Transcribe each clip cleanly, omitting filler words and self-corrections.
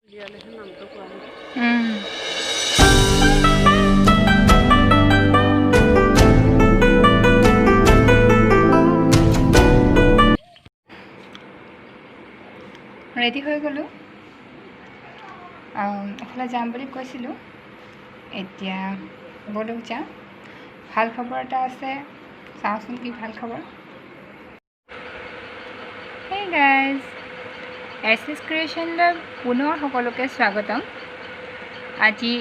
Ready হৈ গ'লোঁ। এফালে যাম বুলি কৈছিলোঁ, এতিয়া ব'লক যাওঁ। ভাল খবৰ এটা আছে, চাওঁচোন কি ভাল খবৰ। হে গাইজ, এছ এছ ক্ৰিয়েশ্যনলৈ পুনৰ সকলোকে স্বাগতম। আজি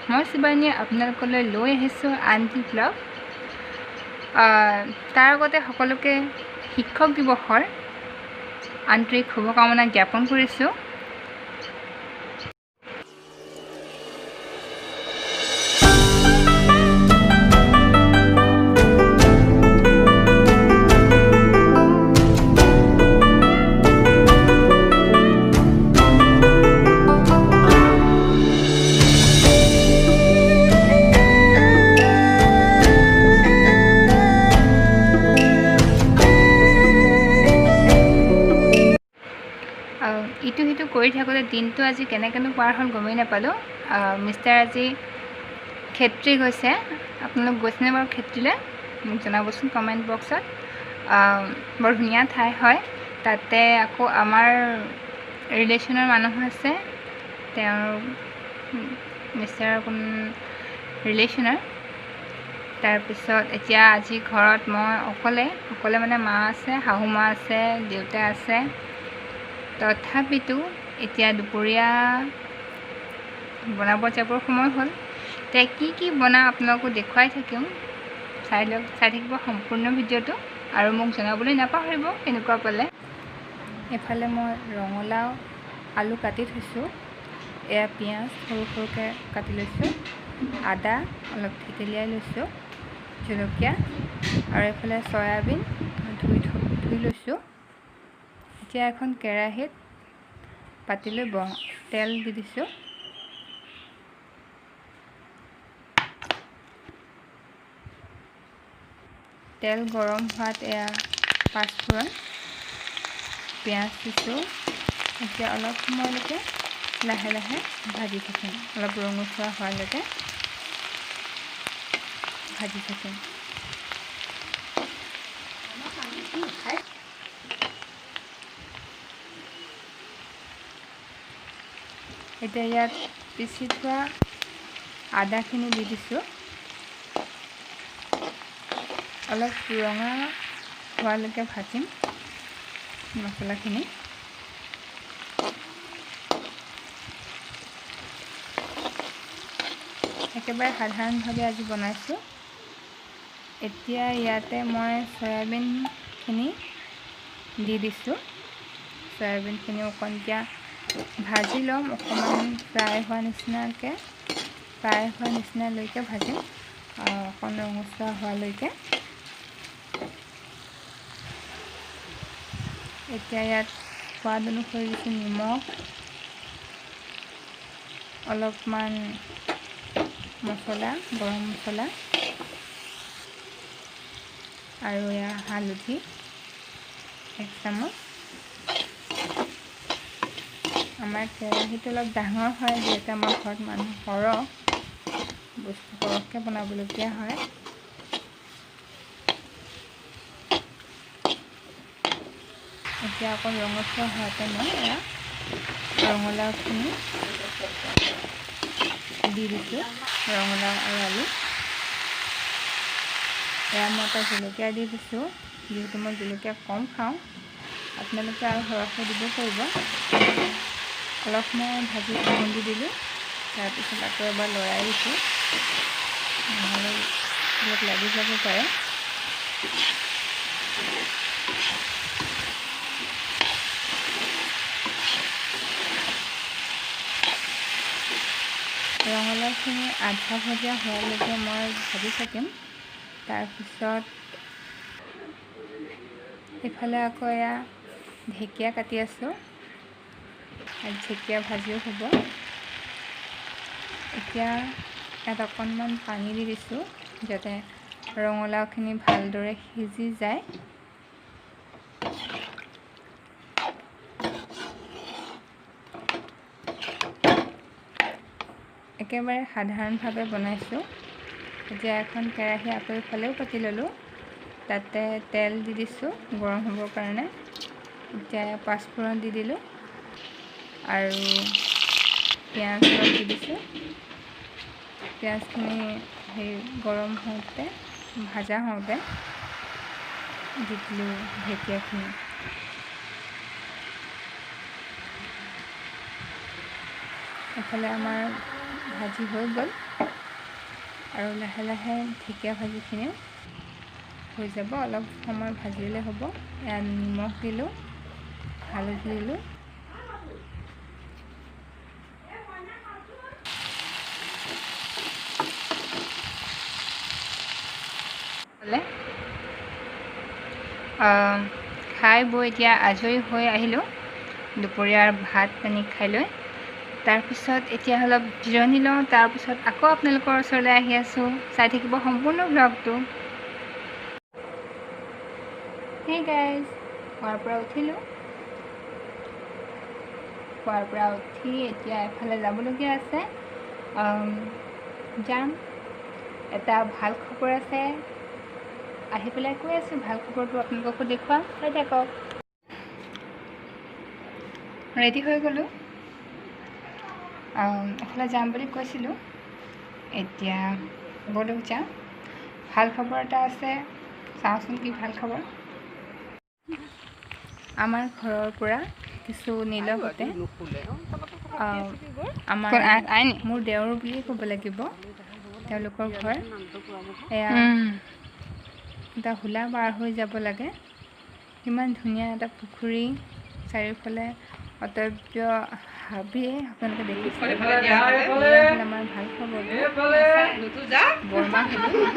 মই শিৱানীয়ে আপোনালোকলৈ লৈ আহিছোঁ আনটি ব্লগ। তাৰ আগতে সকলোকে শিক্ষক দিৱসৰ আন্তৰিক শুভকামনা জ্ঞাপন কৰিছোঁ। ইটো সিটো কৰি থাকোঁতে দিনটো আজি কেনেকৈনো পাৰ হ'ল গমেই নাপালোঁ। মিষ্টাৰ আজি খেত্ৰী গৈছে। আপোনালোক গৈছেনে বাৰু খেত্ৰীলৈ? মোক জনাবচোন কমেণ্ট বক্সত। বৰ ধুনীয়া ঠাই হয়। তাতে আকৌ আমাৰ ৰিলেশ্যনৰ মানুহ আছে, তেওঁৰ মিষ্টাৰৰ কোন ৰিলেশ্যনৰ। তাৰপিছত এতিয়া আজি ঘৰত মই অকলে, অকলে মানে মা আছে, শাহু মা আছে, দেউতা আছে। তথাপিতো এতিয়া দুপৰীয়া বনাব যাবৰ সময় হ'ল। এতিয়া কি কি বনাওঁ আপোনালোকক দেখুৱাই থাকিম, চাই লওক, চাই থাকিব সম্পূৰ্ণ ভিডিঅ'টো আৰু মোক জনাবলৈ নাপাহৰিব কেনেকুৱা পালে। এফালে মই ৰঙালাও আলু কাটি থৈছোঁ, এয়া পিঁয়াজ সৰু সৰুকৈ কাটি লৈছোঁ, আদা অলপ থেতেলিয়াই লৈছোঁ, জলকীয়া আৰু এইফালে চয়াবিন ধুই ধুই লৈছোঁ। এতিয়া এখন কেৰাহীত পাতি লৈ তেল দি দিছোঁ। তেল গৰম হোৱাত এয়া পাঁচফোৰণ পিঁয়াজ দিছোঁ। এতিয়া অলপ সময়লৈকে লাহে লাহে ভাজি থাকিম, অলপ ৰঙচুৱা হোৱালৈকে ভাজি থাকিম। এতিয়া ইয়াত পিচি থোৱা আদাখিনি দি দিছোঁ। অলপ ৰঙা হোৱালৈকে ভাজিম মছলাখিনি। একেবাৰে সাধাৰণভাৱে আজি বনাইছোঁ। এতিয়া ইয়াতে মই চয়াবিনখিনি দি দিছোঁ। চয়াবিনখিনি অকণ এতিয়া ভাজি ল'ম, অকণমান ফ্ৰাই হোৱা নিচিনাকৈ, ফ্ৰাই হোৱা নিচিনালৈকে ভাজিম, অকণ ৰঙচুৱা হোৱালৈকে। এতিয়া ইয়াত সোৱাদ অনুসৰি দিছোঁ নিমখ, অলপমান মছলা, গৰম মছলা আৰু এয়া হালধি 1 চামুচ। আমাৰ কেৰাহীটো অলপ ডাঙৰ হয়, যিহেতু আমাৰ ঘৰত মানুহ সৰহ, বস্তু সৰহকৈ বনাবলগীয়া হয়। এতিয়া অকণ ৰঙচুৱা হোৱাতে মই এয়া ৰঙালাওখিনি দি দিছোঁ, ৰঙালাও আৰু আলু। এয়া মই এটা জলকীয়া দি দিছোঁ, যিহেতু মই জলকীয়া কম খাওঁ, আপোনালোকে আৰু সৰহকৈ দিব পাৰিব। অলপ মই ভাজি খুন্দি দিলোঁ, তাৰপিছত আকৌ এবাৰ লৰাই দিছোঁ, নহ'লে অলপ লাগি যাব পাৰে। ৰঙালাওখিনি আধা ভজা হোৱালৈকে মই ভাজি থাকিম। তাৰপিছত ইফালে আকৌ এয়া ঢেকীয়া কাটি আছোঁ, ঢেকীয়া ভাজিও হ'ব। এতিয়া ইয়াত অকণমান পানী দি দিছোঁ, যাতে ৰঙালাওখিনি ভালদৰে সিজি যায়। একেবাৰে সাধাৰণভাৱে বনাইছোঁ। এতিয়া এখন কেৰাহী আকৌ ইফালেও পাতি ল'লোঁ, তাতে তেল দি দিছোঁ গৰম হ'বৰ কাৰণে। এতিয়া পাঁচফোৰণ দি দিলোঁ আৰু পিঁয়াজ অলপ দি দিছোঁ। পিঁয়াজখিনি সেই গৰম হওঁতে, ভাজা হওঁতে দি দিলোঁ ঢেকীয়াখিনি। এফালে আমাৰ ভাজি হৈ গ'ল আৰু লাহে লাহে ঢেকীয়া ভাজিখিনিও হৈ যাব। অলপ সময় ভাজিলে হ'ব। ইয়াত নিমখ দিলোঁ, হালধি দিলোঁ। খাই বৈ এতিয়া আজৰি হৈ আহিলোঁ দুপৰীয়াৰ ভাত পানী খাই লৈ। তাৰপিছত এতিয়া অলপ জিৰণি লওঁ, তাৰপিছত আকৌ আপোনালোকৰ ওচৰলৈ আহি আছোঁ। চাই থাকিব সম্পূৰ্ণ ব্লগটো। হে গাইজ, খোৱাৰ পৰা উঠিলোঁ। খোৱাৰ পৰা উঠি এতিয়া এফালে যাবলগীয়া আছে। যাম, এটা ভাল খবৰ আছে, আহি পেলাই কৈ আছোঁ। ভাল খবৰটো আপোনালোককো দেখুৱাম, চাই থাকক। ৰেডি হৈ গ'লোঁ, এফালে যাম বুলি কৈছিলোঁ। এতিয়া ব'লক যাওঁ, ভাল খবৰ এটা আছে, চাওঁচোন কি ভাল খবৰ। আমাৰ ঘৰৰ পৰা কিছু নিলগতে আমাৰ মোৰ দেওৰ বুলিয়ে ক'ব লাগিব, তেওঁলোকৰ ঘৰ। এয়া এটা হোলা পাৰ হৈ যাব লাগে। ইমান ধুনীয়া এটা পুখুৰী, চাৰিওফালে অতব্য হাবিয়ে আপোনালোকে দেখিছে। আমাৰ ভাল খবৰটো বৰমা।